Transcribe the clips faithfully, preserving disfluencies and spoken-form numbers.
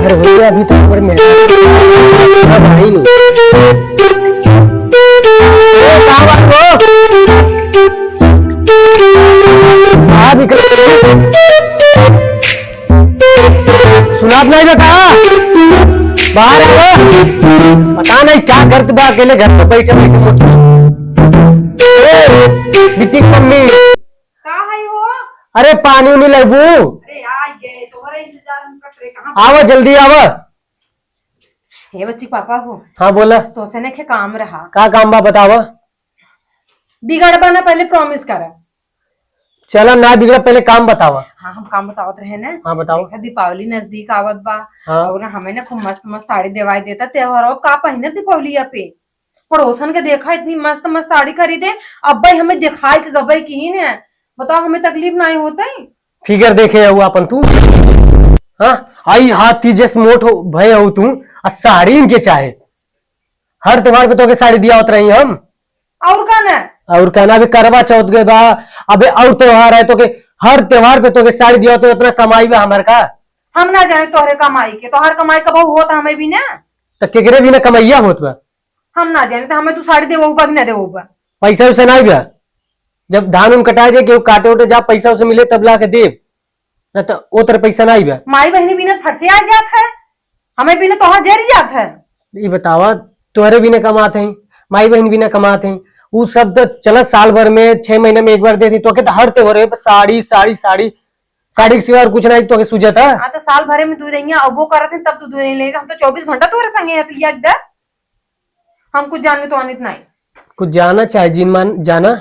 अरे हो गया, अभी तो ऊपर में है। हाँ, भाई नु। ए, का बात हो? आ, निकल। सुनात नहीं बेटा, बाहर आओ। पता नहीं क्या करत बा अकेले घर पे बैठे बैठे। ए, बिट्टी की मम्मी। का है हो? अरे पानी उनी लेबू? अरे आ गए, तोहरे इंतजार में कट रहे, कहाँ आवा, जल्दी आवा। हे बच्ची, पापा हो। हाँ, बोला। तोसे ने के काम रहा। का काम बा, बतावा। बिगड़बा ना, पहले promise करा। चला ना बिगड़ा, पहले काम बतावा। हाँ, हम काम बतावत रहे ना। हाँ, बताओ। देखा, दीपावली नजदीक आवत बा। हाँ। और हमें ना खूब मस्त मस्त साड़ी देवाई देता, त्योहार का पहिने दीपावलिया पे। पड़ोसन के देखा, इतनी मस्त मस्त साड़ी खरीदे, अब भाई हमें दिखाई के गबई की ही ने। बताओ, हमें तकलीफ नहीं होते? फिगर देखे हऊ अपन तू। हाँ, आई हाथी जस मोट हो भय हो तू, आ साड़ी इनके चाहे। हर त्योहार पे तोके साड़ी दिया होत रही हम। और का ना? और का ना, अबे करवा चौथ गए बा, अबे और त्योहार है, तोके हर त्योहार पे तोके साड़ी दिया होत, उतना कमाई बा हमार का? हम ना जाने तोहरे कमाई के, तोहर कमाई कबहू होत हमें भी ना। तो केकरे भी ना कमैया होत बा? हम ना जाने, तो हमें तू साड़ी देवो बा कि ना देवो बा? पैसा उसे ना बा, जब धान उन कटाए जाए, केहू काटे उटे जा, पैसा उसे मिले तब ला के देब, ना तो ओ तरह पैसा ना बा। माई बहनी बिना फट से आ जात है, हमें बिना तोहार जर जात है। ई बतावा, तोहरे बिना कमात है, माई बहन बिना कमात है, उ सब तो चला साल भर में छह महीने में एक बार देती, तो के तो हर त्योहार पे साड़ी, साड़ी, साड़ी, साड़ी के सिवा और कुछ नहीं तो के सूझत है। हाँ, तो साल भरे में दू दहिया अबो करत है, तब तू दू दहिया लेगा। हम तो चौबीस घंटा तोहरे संगे है, तो ये एकदम हम कुछ जाने तो आनित नहीं। कुछ जाना चाहे जिन मान जाना,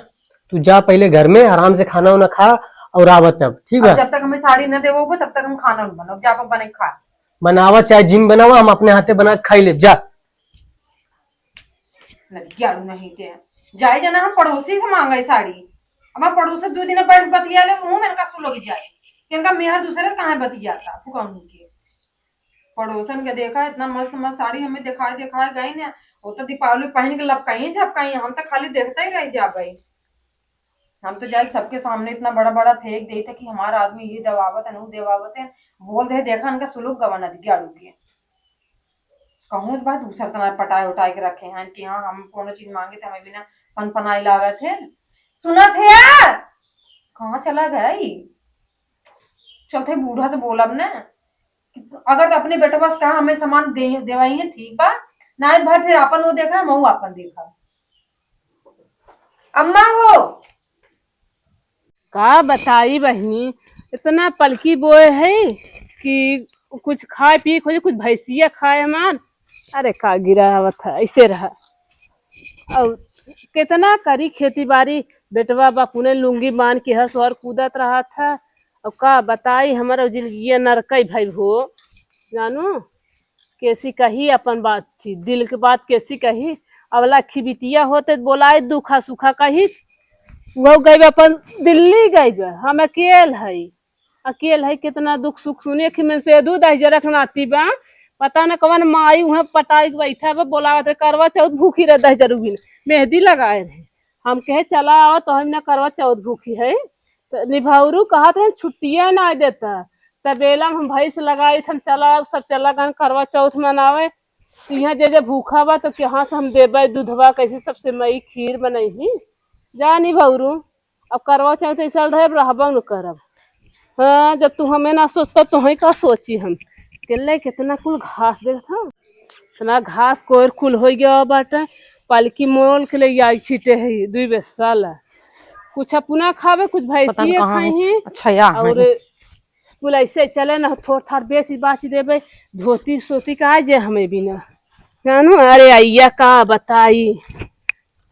तू जा पहले घर में आराम से खाना उना खा और आवा तब, ठीक अब बा? जब तक हमें साड़ी न देवो, तब तक हम खाना न बनाओ। जा, आप बने खा। बनावा चाहे जिन बनावा, हम अपने हाथे बना के खाई लेब, जा। लड़कियाँ नहीं थे, जाए जाना हम पड़ोसी से मांगे साड़ी। हमार पड़ोसी दो दिन बैठ बतिया ले, मुँह में इनका सुलग जाए कि इनका मेहर दूसरे से कहाँ बतियाता, फुकाऊँ के। पड़ोसन के देखा, इतना मस्त मस्त साड़ी हमें दिखाए दिखाए गई ना, वो तो दीपावली पहन के लपकाई झपकाई, हम तो खाली देखते ही रह जाबे। हम तो जाए सबके सामने इतना बड़ा बड़ा फेंक देते कि हमारा आदमी ये दबावत है, वो दबावत है, बोल दे, देखा इनका सुलुक गवा नदी गाड़ू के। कहूँ तो बात दूसर तना पटाए उटाए के रखे हैं कि हाँ, हम कोनो चीज मांगे तो हमें बिना पनपनाई लागत है। सुनत है यार, कहाँ चला गई? चलते बूढ़ा से बोलब ना, अगर तो अपने बेटवा से कहा हमें सामान दे, देवाई है, ठीक बा, ना भाई फिर अपन वो देखा, हम वो अपन देखा। अम्मा हो। का बताई बहिनी, इतना पलकी बोए है कि कुछ खाए पिए खोजे, कुछ भैंसिया खाए हमार। अरे का गिरावत है, ऐसे रहा। और कितना करी खेती बाड़ी, बेटवा बापुने लुंगी बांध के हर सोहर कूदत रहत है। और का बताई, हमारा जिंदगिया नरकई भाई हो, जानू, कैसी कही अपन बातचीत, दिल के बात कैसी कही। अवला खिबिटिया होते बोलाए दुखा सुखा कही, वो गई अपन दिल्ली गई बा, हम अकेल है। अकेल है, कितना दुख सुख सुने कि मन से दू दहिजर रखनाती बा। पता न कवन माई उहे पटाई के बैठा बा, बोलावत रहे, करवा चौथ भूखी रह दहिजर उगिन, मेहंदी लगाए रहे। हम कहे चला आवा, तो हम ना करवा चौथ भूखी है। तो निभौरू कहत रहे छुट्टिया ना देता। तबेला में हम भैंस लगाई थे, हम चला, सब चला गन करवा चौथ मनावे। तो यहाँ जे जे भूखा बा तो कहाँ से हम देबे दूधवा, कैसे सबसे मई खीर बनई ही। जा निभौरू, अब करवा चौथ ऐसा रहे, अब रहबो न करब। हाँ, जब तू हमें ना सोचता, तो ही का सोची हम। के ले कितना कुल घास देखत हौ, इतना घास कोयर कुल हो गया बाटे। पालकी मोल के ले आई छीटे है दुई बेर साला। कुछ अपना खावे, कुछ पता न भैंसिए कहाँ है। खाई। अच्छा, या और है। कुल ऐसे चले ना, थोड़ थाड़ बेची बाची देबे, धोती सोती का जे हमें बिना। जानू, अरे अइया का बताई,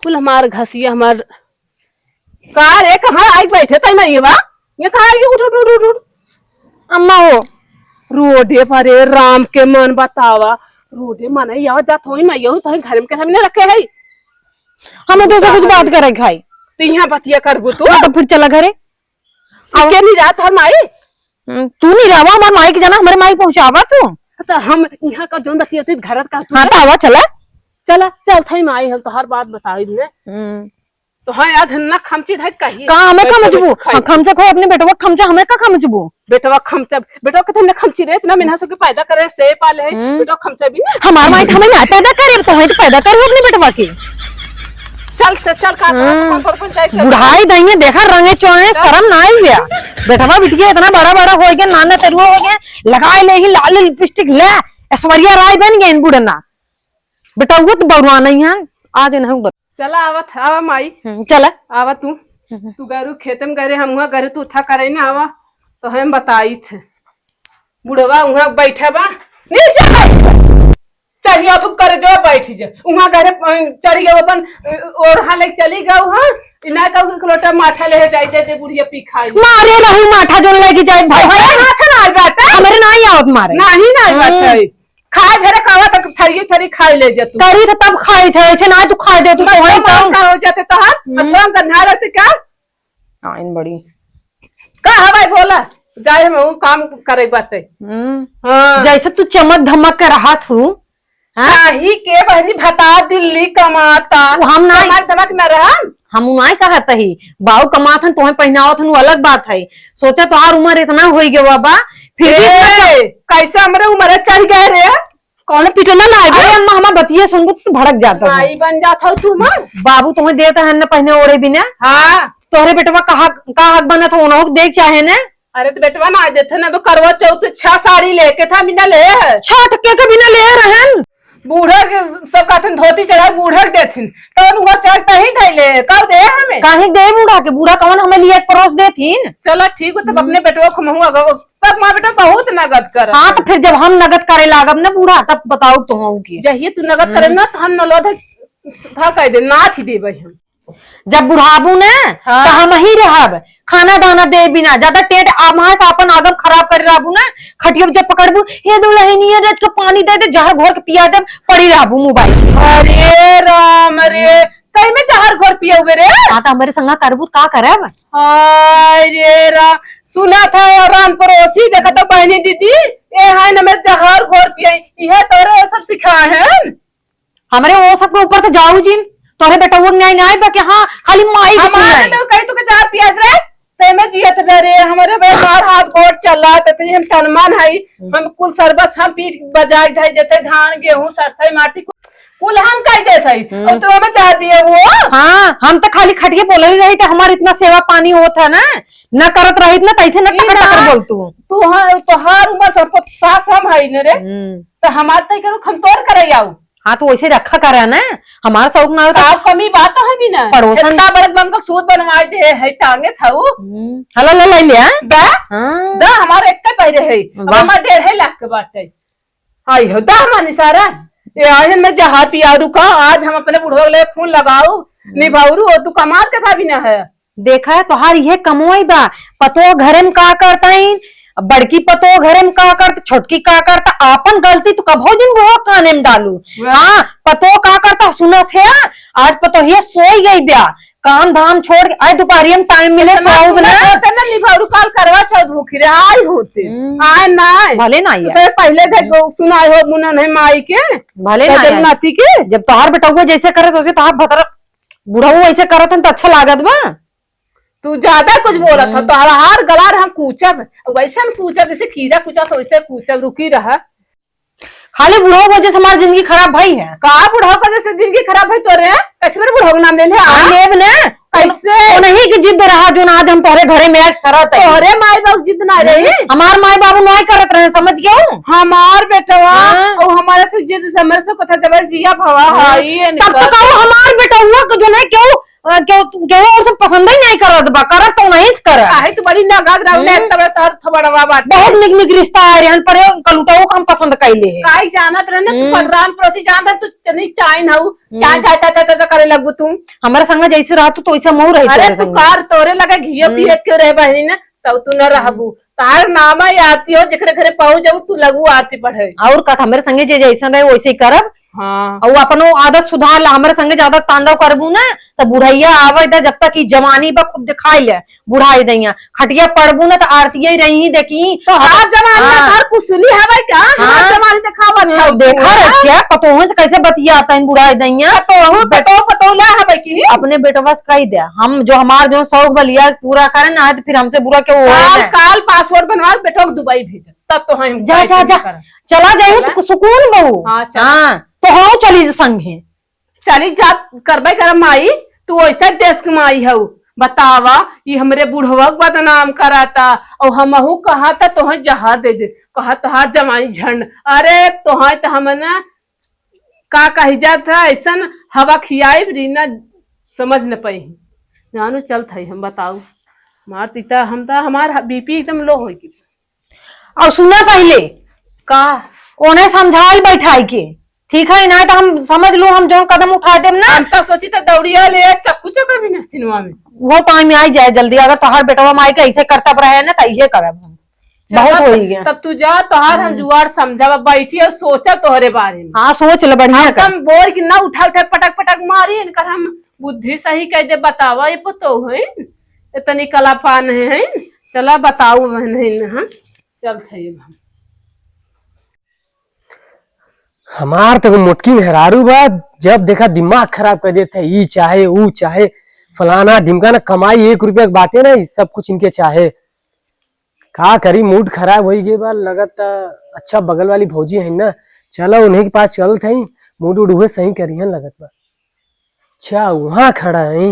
कुल हमार घसिया हमार का रे, कहाँ आई बैठे तई मरियवा? ये कहाँ आई? उठ, उठ, उठ, उठ, उठ। अम्मा हो, रोडे पर रे राम के मन बतावा, रोडे मन आई आवा जात होई ना, यहू तो घर में के सामने रखे है। हमें तो कुछ बात करे खाई। तो यहाँ बतिया करबू तू? हाँ, तो फिर चला घरे। तू आओ। के नहीं जात हर माई? हम्म, तू नहीं रहवा, हमार माई के जाना, हमारे माई पहुँचावा तू। तो हम यहाँ का जोन दतिया तू घर का तू हाँ, तो आवा, चला। चला, चल थई माई, हम तो हर बात बताई ने। हम्म। तो हाँ, आज हन्ना खमची धइ कही। का हमें खमचबू? हाँ, खमचा खो अपने बेटवा खमचा, हमें का खमचबू? बेटवा खमचा, बेटवा के तन्ने खमची रे, इतना मेहनत से पैदा करे, से पाले है, हम्म। बेटवा खमचा भी ना। हमार माई तो हमें ना पैदा करे, तो हमें तो पैदा करे अपने बेटवा की। चल, चल, चल, का करत, हम्म। कौन, कौन, कौन जाए, चल। बुढ़ाई दइये, देखा रंगे चोहे, चल। शर्म ना आई गया। बेटवा बिटिया इतना बड़ा, बड़ा हो गया, नाना तरुआ हो गया, लगाए ले ही लाल लिपस्टिक ले, ऐश्वर्या राय बन गए इन बुढ़ना। बेटा, वो तो बउरवा नहीं है, आज इन्हें बत- चला, आवत, आवा माई। हम्म, चला। आवा तू। हम्म। तू गरू खेते में गरे, हम हुआ गरे, तू उठा करे ना, आवा, तो हम बताई थे। बुढ़वा वहाँ बैठे बा, नीचे बैठ। चढ़िया तू कर जो बैठ जा। वहाँ गरे, अ, चढ़ी गए अपन, अ, ओढ़ा ले चली गए, हाँ, इना का एक लोटा माठा ले जाई दे, दे बुढ़िया पी खाई। मारे रहू माठा जोन लेके जाए भाई। अरे माठा ना बाटे। हमरे ना ही आवत मारे। नहीं, नहीं हम्म। बाटे। खाए धरे खावा तक थरिये थरी खाई ले जा तू। करी तो तब खाई थे, ऐसे ना तू खाई दे, तू तो मतलब वही मार कम। का हो जाते तोहार, हम्म। अथवा हम गंधा रहते का? आइन बड़ी। का हवाई बोला? जाए हम वो काम करे बाटे। हम्म। हाँ। जैसे तू चमक धमक के रहत हूँ, हाँ? काहे के बहनी भता दिल्ली कमाता। वो हम ना चमक धमक न रहा। हम उ नाय कहत ही, बाऊ कमात हन, तोहे पहिनावत हन, उ अलग बात है। सोचा तोहार उमर इतना होई गवा बा, फिर भी ए, कैसे हमरे उमर चढ़ गए रे? कौन पिटला ना आए? अरे अम्मा, हमार बतिया सुनबू तो तू भड़क जात हो। माई बन जात हो तू माँ। बाबू तोहे देत हन न पहिने ओढ़े बिना। हाँ। तोहरे बेटवा का हक, का हक बनत हो, उन्हों देख चाहे ने। अरे तो बेटवा ना देत हन, अब करवा चौथ छह साड़ी लेके था, बिना ले। छह टके के बिना ले रहन। बूढ़ा के सब कहथिन धोती चढ़ा बूढ़ा के देथिन, तो उनका चढ़ कहीं धैले, कब दे हमें? काहे दे बूढ़ा के? बूढ़ा कौन हमें लिए परोस देथिन? चलो ठीक हो, तब हम्म। अपने बेटवा को महू अगर, तब माँ बेटा बहुत नगद कर। हाँ, तो फिर जब हम नगद करे लागब ना बूढ़ा, तब बताओ तो हूँ की। जहिए तू नगद करे हम्म। ना, तो हम नलो धक, धक दे, नाथ ही देबे हम। जब बुढ़ाबू ना, हाँ। तो हम ही रहब, खाना दाना दे बिना, ज्यादा टेट आम्हा से अपन आदम खराब करे रहबू ना, खटिया जब पकड़बू, "हे दुल्हनिया, रच के पानी दे दे, जहर घोर के पिया दे," पड़ी रहबू मोबाइल। अरे राम रे, सही में जहर घोर पिए हुए रे? हाँ, तो हमारे संगा करबू, का करब? हाय रे राम, सुना था राम पड़ोसी, देखा तो बहनी दीदी, ये है ना, मैं जहर घोर पिए, यह तोरे सब सिखाए हैं। हमरे वो सबके ऊपर तो जाऊ जिन, तोहरे बेटउआ के न्याय नाय बा कि हाँ, खाली माई के हमारे सुनाई। तो कही तू के चार पियास रे, ते में जियत बे रे, हमरे बे मार हाथ गोड़ चला, ते तनी हम तनमन हई, हम्म। हम कुल सरबस हम पीट बजाई ढाई जते धान, गेहूं, सरसई, माटी, कुल, कुल हम कह देत हई। हम्म। और तू हमें चार पिए वो? हाँ, हम तो खाली खटिए बोले ही रही थे, हमार इतना सेवा पानी होत है ना, न करत रहित ना, तैसे न ई टकर ना, टकर बोल तू। तू हाँ, तोहार उम्र सब सास हम हई न रे। हम्म। तो हमार तय करू, हम तोर करे आऊ। हाँ, तो वैसे रखा करा ना, हमार शौक ना हो तो का कमी बात है भी ना। पड़ोसन इतना बड़क बन के सूत बनवा दे है, टांगे था वो। हम्म, हला ले, ले लिया। दा? हाँ। दा, हमारे एक के पहिरे है। अब वाह। हमार डेढ़ लाख के बात है। आई हो, दा हमार निसारा। ए, आहिन में जहाती आरू का, आज हम अपने बुढ़वा ले फोन लगाऊ, हम्म। निभाऊ रू, और तू कमात के था भी ना है। देखा, तोहार इहे कमोई बा। पतोह घरे में का करतइन, बड़की पतोह घरे में का करत, छोटकी का करत, आपन गलती तू कभो जिन बुढ़वा काने में डालू। वाह। हाँ, पतोह का करत, सुनत है, आज पतोहिया सोई गई ब्या, काम धाम छोड़ के, आए दुपहरिया में टाइम मिले, इतना सोऊ ना। सुनत होते ना, निभौरू काल करवा चौथ भूखी रहे, आई होते। हम्म। आए ना आए। भले ना आए। तो पहले देख, हम्म। सुनाए हो मुन्ना नहीं माई के, भले ना आए। नाती के। जब तोहार बेटउआ जैसे करत, वैसे तोहार भतर बुढ़ऊ ऐसे करत हन त अच्छा लागत बा? तू ज्यादा कुछ बोलत ह, हम्म। तोहरा हार गलार हम कूचब, वैसन कूचब, जैसे कीड़ा कूचत वैसे कूचब, रुकी रह। खाली बुढ़ऊ वजह से हमार जिंदगी खराब भई है। का बुढ़ऊ का वजह से जिंदगी खराब भई तोरे? कैसे मेरे बुढ़ऊ के नाम ले ले, हाँ, आ? लेब ने। कैसे? उन्हीं की जिद रहा जो ना आज हम तोहरे घरे में आज सरत है। तोहरे माई बाबू जिद ना रही? हम्म, हमार माई बाबू नाय करत रहे, समझ गयो? हमार बेटवा, हाँ। और हमारे से जिद से हमारे से कथा जबरदस्त बिया भवा हाँ। है, ये तब तो निकल। कहो हमार बेटवा को जो है क्यों अ, केहू, केहू और से पसंद ही नहीं करत बा, करत तो नहीं से करत। काहे तू बड़ी नगद रहू ने, हम्म। तबे तोहर थोबड़वा बाटे। बहुत निक निक रिश्ता आए रहन, पर ये कलुटाऊ का हम पसंद कैले है। काहे जानत रहे ना, तू हम्म। पड़रान पड़ोसी जानत रहे, तू तनी चाइन हऊ, हम्म। चाइन, चाइन, चाइन, चाइन, चाइन करे लगबू तू। हमारे संग जैसे रहतू, तो वैसे हम रही अरे तोरे तू संग। कार तोरे लगे घियो हम्म। पियत के रहे बहिनी ना, तब तू न रहबू। हम्म। तार नाम है आरती हो, जेकरे घरे पहुंच जाऊ, तू लगू आरती पढ़े। और का, हमारे संगे जे जैसन रहे, वैसे ही करब। हाँ। और अपनो आदत सुधार ला, हमरे संगे ज्यादा तांडव करबू ना, त बुढ़ैया आवे दे, जब तक ई जवानी बा खूब दिखाई ले, बुढ़ाई दैया। खटिया पड़बू ना त आरतिये रही ही देखी। तो हर जवानी हाँ। हर कुसली हवे का? हर हाँ। जवानी देखावत हम्म, है। देखा रहे क्या? पतोहन से कैसे बतियात है बुढ़ाई दैया। पतोहू, पतोह, पतोह ला हवे की? अपने बेटवा से कह दे, हम जो हमार जो शौक बा लिया पूरा करे ना, तो फिर हमसे बुरा क्यों होए काल, ना? काल पासपोर्ट बनवा के बेटवा के दुबई भेजब, तब तो हम जा, जा, पैसे जा। करब। चला जाई चला। तो सुकून बहू। हाँ, चला। हाँ, तो हम चली संगे। चली जा, करबे करब माई, तू ऐसे देश के माई हऊ। बतावा, ई हमरे बुढ़वा के बदनाम कराता, और हमहू कहा था तोहे जहर दे दे, कहा तोहार जवानी झंड। अरे तोहे तो हम ना का कही जात है, ऐसन हवा खियाई रीना, समझ न पाई। जानो चलत है हम बताऊ, मार तीता हम तो हमार बीपी एकदम लो हो गई। और सुना पहले का? ओने समझाइल बैठाई के, ठीक है ना? तो हम समझ लो, हम जो कदम उठा देम ना। हम तो सोची तो दौड़िया ले चक्कू चक्कर भी ना सिनवा में। वो टाइम में आई जाए जल्दी, अगर तोहर बेटवा माई के ऐसे करतब रहे ना तो इहे करब हम। चल, बहुत तब, होई गया। तब तू जा, तोहार हम हम्म। जुगाड़ समझब, अब बैठी और सोचा तोहरे बारे में। हाँ, सोच ले बढ़िया हम कर। कम बोल के ना उठा उठा पटक पटक मारी, इनकर हम बुद्धि सही कह दे। बतावा, ये पतो है इतनी कला पान है, है? चला बताऊ बहन है ना, हाँ? चल थे हम। हमार तो मोटकी मेहरारू बा, जब देखा दिमाग खराब कर देत है, ई चाहे, ऊ चाहे, फलाना ढिमकाना, कमाई एक रुपया के बाटे ना, ई सब कुछ इनके चाहे। का करी, मूड खराब होई गए बा, लगत त अच्छा बगल वाली भौजी है ना, चलो उन्हीं के पास चलत है, मूड उड उहे सही करिहन लगत बा। अच्छा, वहाँ खड़ा है।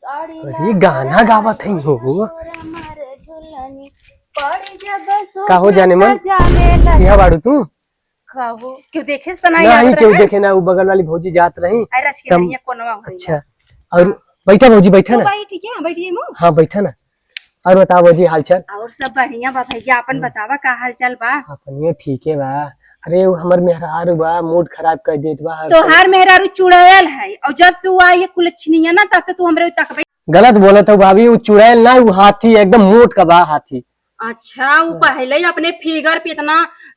अरे, गाना गावत है हो। का हो जाने मन? यहाँ बाड़ू तू? का हो? क्यों देखे से तो नहीं नहीं, आवत क्यों रहे? देखे ना, वो बगल वाली भौजी जात रही। अरे, रसिया तम-, रहिया, कोनवा होई। अच्छा, और हाँ। बैठा भौजी, बैठा तो ना। बैठ, क्या बैठिए मो? हाँ, बैठा ना। और बताओ भौजी, हाल चाल? और सब बढ़िया बा भैया, अपन हम्म। बतावा का हाल चाल बा? अपनियो ठीके बा। अरे, वो हमर मेहरारू बा, मूड खराब कर देत बा हर तोहार समय। मेहरारू चुड़ैल है, और जब से वो आई है कुलछनिया ना, तब से तू हमरे तकबे। गलत बोलत हो भाभी, वो चुड़ैल ना, वो हाथी एकदम मोट का बा हाथी। अच्छा, वो हाँ। पहले ही अपने फिगर पे इतना,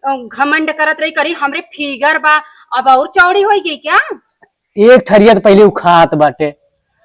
अ, घमंड करत रही, करी हमरे फिगर बा, अब और चौड़ी होई गई क्या? एक ठरिया तो पहले उखात बाटे।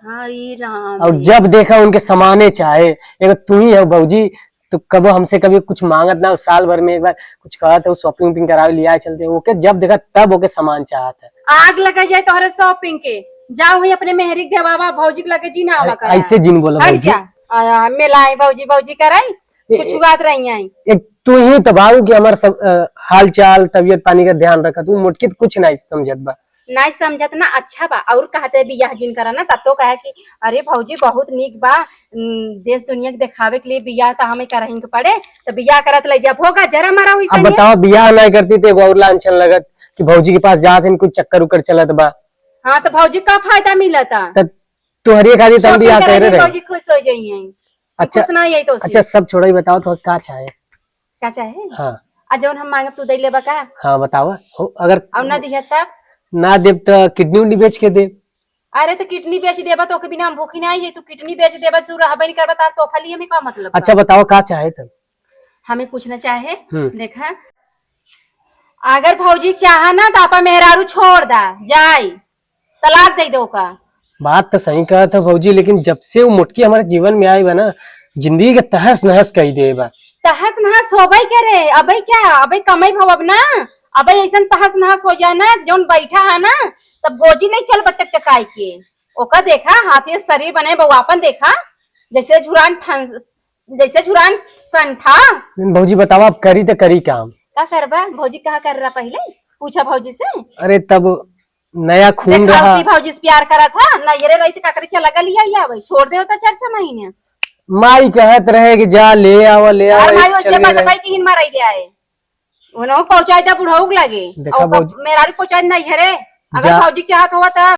हरे राम और रे। जब देखा उनके समाने चाहे, एगो तू ही हो भौजी, तो कबो हमसे कभी कुछ मांगत ना हो, साल भर में एक बार कुछ कहत हो, shopping वॉपिंग करावे लिया चलते, ओके जब देखा तब ओके सामान चाहत है। आग लगा जाए तोहरे shopping के, जाओ वही अपने मेहरी के देवावा, भौजी के लगे जी ना आवा अरे, करा। ऐसे जिन बोला हट भौजी। जा। आ, मिलाई भौजी, भौजी कराई, ए, छुछुआत रही आई। एक तू ही तो बाऊ कि हमार सब, अ, हाल चाल, तबीयत पानी का ध्यान रखत, तू मोटकी तो कुछ नहीं समझत बा। नहीं समझत ना, अच्छा बा। और कहते बियाह जिन करा ना, तब तो कहे कि अरे भौजी बहुत नीक बा, उम, देश दुनिया के देखावे के लिए बियाह तो हमें करही के पड़े, तो बियाह करत ले जब होगा जरा मरा वैसे अब बताओ, बियाह नहीं करती तो एगो और लांछन लगत कि भौजी के पास जात हन, कुछ चक्कर उक्कर चलत बा। हाँ, तो भौजी का फायदा मिलता? तब तोहरे खातिर तम shopping बियाह करे करे रहे। भौजी खुश हो जाई हैं। अच्छा, खुश ना यही तो अच्छा, सब छोड़ो, ये बताओ तो का चाहे? का चाहे? हाँ। आ जौन हम मांगब तू दे लेबा का? हाँ, बताओ। हो, अगर और ना दिया तब? ना देब तो किडनी उडनी बेच के देब। अरे तो किडनी बेच देबा तो ओके बिना हम भूखी ना आई है, तू किडनी बेच देबा, तू रहबे नहीं करबा, तार तोहफा लिए में का मतलब बा? अच्छा बताओ का चाहे तब? हमें कुछ ना चाहे। हम्म। देखा, अगर भौजी चाहा ना तो आपा मेहरारू छोड़ दा, जाई, तलाक दे दो का। बात तो सही कहत हो भौजी, लेकिन जब से वो मोटकी हमारे जीवन में आई बा ना, जिंदगी के तहस नहस कई दे बा। तहस नहस होबे करे, अबे क्या, अबे कमाई भव अब ना, अबे ऐसन तहस नहस हो जाए ना, जौन बैठा है ना, तब गोजी नहीं चल बटक टकाई के। ओका देखा, हाथी शरीर बने बउआपन देखा, जैसे झुरान ठंस-, जैसे झुरान संठा। लेकिन भौजी बतावा, अब करी तो करी काम? का करबा? भौजी कहा कर रहा पहले, पूछा भौजी से। अरे तब नया खून देखावती रहा। भौजी से प्यार करा था, ना ये रे रही तो का करे, चला गलिया या भाई, छोड़ दे होता चार छह महीने। माई कहत रहे कि जा ले आवा, ले यार आवा, माई इस वैसे चले बटपाई रहे। की हिन माराई ले आए, उन्हों पहुंचाई था बुढ़ऊ के लगे। देखा और भौजी। मेहरारू पहुंचाई नहीं है रे, अगर जा। भौजी चाहत हुआ था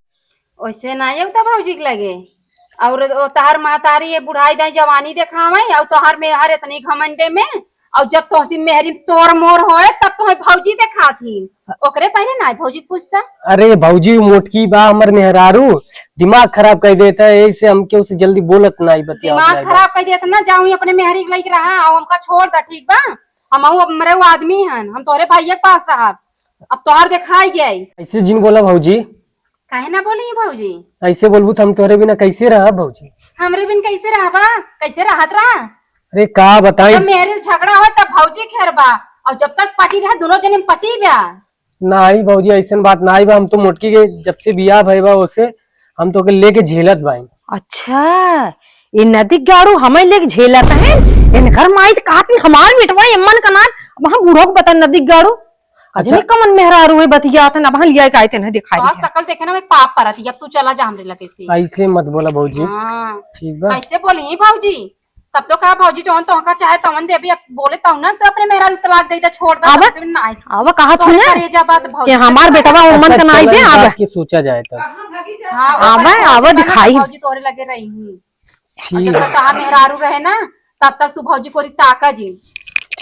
वैसे ना ये तो भौजी के लगे। और ओ तहार महतारी ये बुढ़ाई दाई जवानी देखावे, और तोहार मेहर इतनी घमंडे में, और जब तोहसी मेहरी तोर मोर होए, तब तोहे भौजी देखात ही। ओकरे पहले ना भौजी पूछता। अरे भौजी मोटकी बा हमर मेहरारू, दिमाग खराब कर देता है, ऐसे हम केहू से जल्दी बोलत नहीं, बतियावत दिमाग नहीं बा। खराब कर देता ना, जाऊँ अपने मेहरी के लेके रहा, और हमका छोड़ दा, ठीक बा? हम अब मरे वो आदमी हन, हम तोहरे भैया के पास रहब। अब तोहार देखाई गई। ऐसे जिन बोला भौजी। काहे ना बोली भौजी? ऐसे बोलबू तो हम तोहरे बिना कैसे रहब भौजी? हमरे बिन कैसे रहबा? कैसे रहत रहा? अरे का बताई? जब मेहरी झगड़ा हो तब भौजी खेर बा, और जब तक पटी रहे दोनों जने में पटी बा। नाई भौजी, ऐसन बात नाई बा। हम तो मोटकी के जब से बियाह भई बा ओसे हम तो के लेके झेलत बाई। अच्छा, ये नदी गाड़ू हमें लेके झेलत है। इनकर माई तो कहती हमार बेटवा एमन का नाम। अब हम बूढ़ो को बता नदी गाड़ू। अच्छा। अजनी कमन मेहरारू है बतियात है, अब हम लिया के आए थे ना दिखाई और दे। शकल देखे ना मैं पाप परत, अब तू चला जा हमरे लगे से। ऐसे मत बोला भौजी। हाँ। ठीक बा। कैसे बोली भौजी? तब तो कहा भौजी जौन तोहका चाहे तवन देबी, अब बोले तौ ना तो अपने मेहरारू तलाक दे दे, छोड़ दे, आवा, तब तो ना आई। आवा कहा तू तोहरे ना करेजा बात भौजी कि हमार बेटवा उमन अच्छा, का नाई चलो दे, इस आवा। बात की सोचा जाए तब। हाँ, आवा, ओकर आवा, छोड़ दे ना, दिखाई। भौजी तोहरे लगे रही। और ठीक जब है। तक कहा मेहरारू रहे ना, तब तक तू भौजी को ताका जी।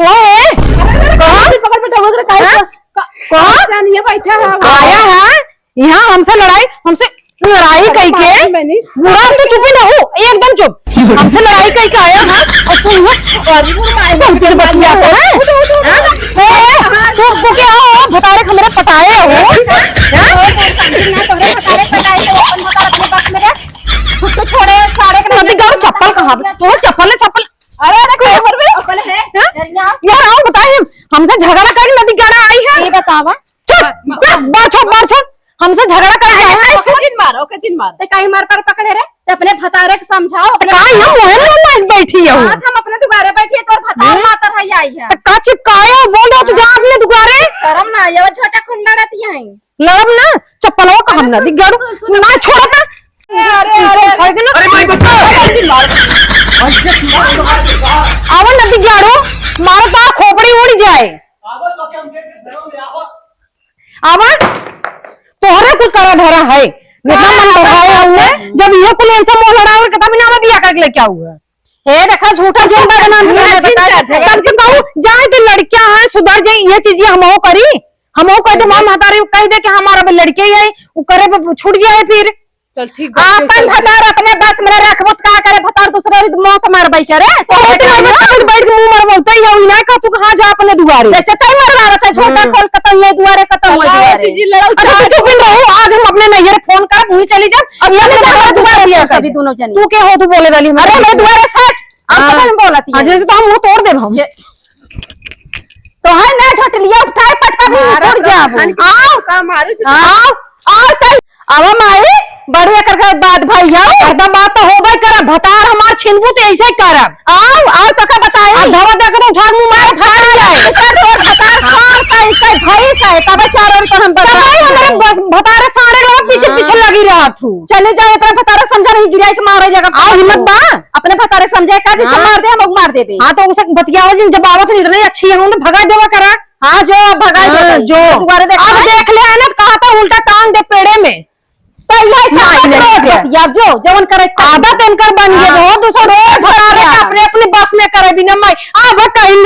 ओए, कहाँ? पकड़, पकड़, पकड़, काहे हाँ? का, का, कहाँ? जानिए बैठा है। आया है, यहाँ हमसे लड़ाई, हमसे लड़ाई अरे कई के। बाप रे, मैंने बुढ़ा तो चुप ही ना हो, एकदम चुप। हमसे लड़ाई कई के आया है, और तू यहाँ अरे वो मारे बहुत तेरे बतिया को है। उठ, उठ, उठ, उठ। हाँ? ए, तू, तू क्या हो? भतारे हमरे पटाए हो? हाँ? और कौन सा दिन ना तोहरे भतारे पटाए तो अपन भतार अपने बस में रख। छुट्टू छोड़े, सारे के नदी गाड़ू चप्पल कहाँ पे? तोहर चप्पल है, चप्पल। अरे, अरे, कहाँ पर बे? चप्पल है। हाँ? जरिया। यार, आओ, बताए हम, हमसे झगड़ा करके नदी गाड़ा आई है। ये बतावा। चुप, चुप, बार छोड़, बार छोड़। हमसे झगड़ा करके आई है। ओके जिन मार, ओके जिन मार। ते काहे मार पर पकड़े रे? ते अपने भतारे के समझाओ, अपने का हम मुहे में ना बैठी है? हाँ, हम अपने दुआरे बैठी है, तोर भतार हम्म। मातर है आई है। तो का चिपकाए हो? बोल दो तो हाँ। जा अपने दुआरे। शर्म ना आवे, छोटा खुंडा रहती है। लड़ब ना, चप्पलवा का हम अरे नदी गाड़ू, सुन, सुन, सुन। ना छोड़ता। अरे, अरे, अरे। है कि ना? अरे, भाई, बचाओ। आवा नदी गाड़ू, मारो तो खोपड़ी उड़ जाए। आवा, तोहरे कुल करा धरा है। इतना मन बढ़ाए हुए, जब ये कुल इनसे मुंह लड़ाए और कितना बिना में बिया करके लेके आऊ है। ए, देखा, झूठा जिन बदनाम हाँ, करने जिन बता कर दे। कम से कम जाए दे, लड़कियां हैं, सुधर जाए, ये चीजें हम वो करी, हम वो कह दे, हम हतारे कह दे कि हमारा भी लड़के ही है, वो करे पे छूट जाए फिर। चल, ठीक बा, आपन भतार अपने बस में रखबो त का करे, भतार दूसरे भी मौत मारबै करे। तो होते नहीं बस बैठ के मुंह मरबौते ही हो, ना कह तू कहाँ जा अपने दुआरे। जैसे तई मरवा रहता है, झोटा हम्म। खोल के तई ये दुआरे, कतई वो अल्लाह दुआरे। ऐसी जी लड़ाऊ अरे, तू चुप ही रहो, आज हम अपने नैहर फोन करब, वहीं चली जाब। अब ये चले अपने जाओ, दुआरे दुआरे पिया सभी कर। दोनों जने। तू के हो, तू बोले वाली अरे, हमारे मेरे दुआरे सट। हम हाँ। पता नहीं बोलत ही हाँ, है। जैसे तो हम मुंह तोड़ देब हम। ये तो है ना, झटलिया उठाए पटका भी मारा उड़ तो जाबो। खान के आओ। का मारू जो आओ, आओ तई। आवा माई, बड़ी एकर के बात भई है। हरदम बात तो होबे करे, भतार हमार छिनबू तो ऐसे ही करब। आओ, आओ तो का बताई। आ धवा देख तो झाड़ मुंह मार फाड़ जाए। एकर तोर भतार फाड़ का, एकर भई से, तब चारों ओर पर हम तब बदनाम आई हमारे करें। बस भतारे सारे लोग पीछे हाँ। पीछे लगी रहत हूँ। चले जाए, अपना भतारे समझा नहीं, गिराई के मारे जगह आओ, हिम्मत बा? अपने भतारे समझे का, जैसे हाँ। मार दे, हम लोग मार देबे। हाँ, तो उसे बतियाओ जिन, जब आवत नहीं, इतने अच्छी है, उन्हें भगा देवा करा। हाँ, जो भगा हाँ, दे, जो। दोबारा देख अब हाँ। देख ले, है ना, कहा था उल्टा टांग दे पेड़े में। तो यही नहीं, कहा नहीं, रोज क्या? बतिया, जो, जवन करे, आदत इनकर बन गई, हाँ। बहुत दूसरा रोज भतारे का अपने, अपने बस में करे बिना मैं, अब कहीं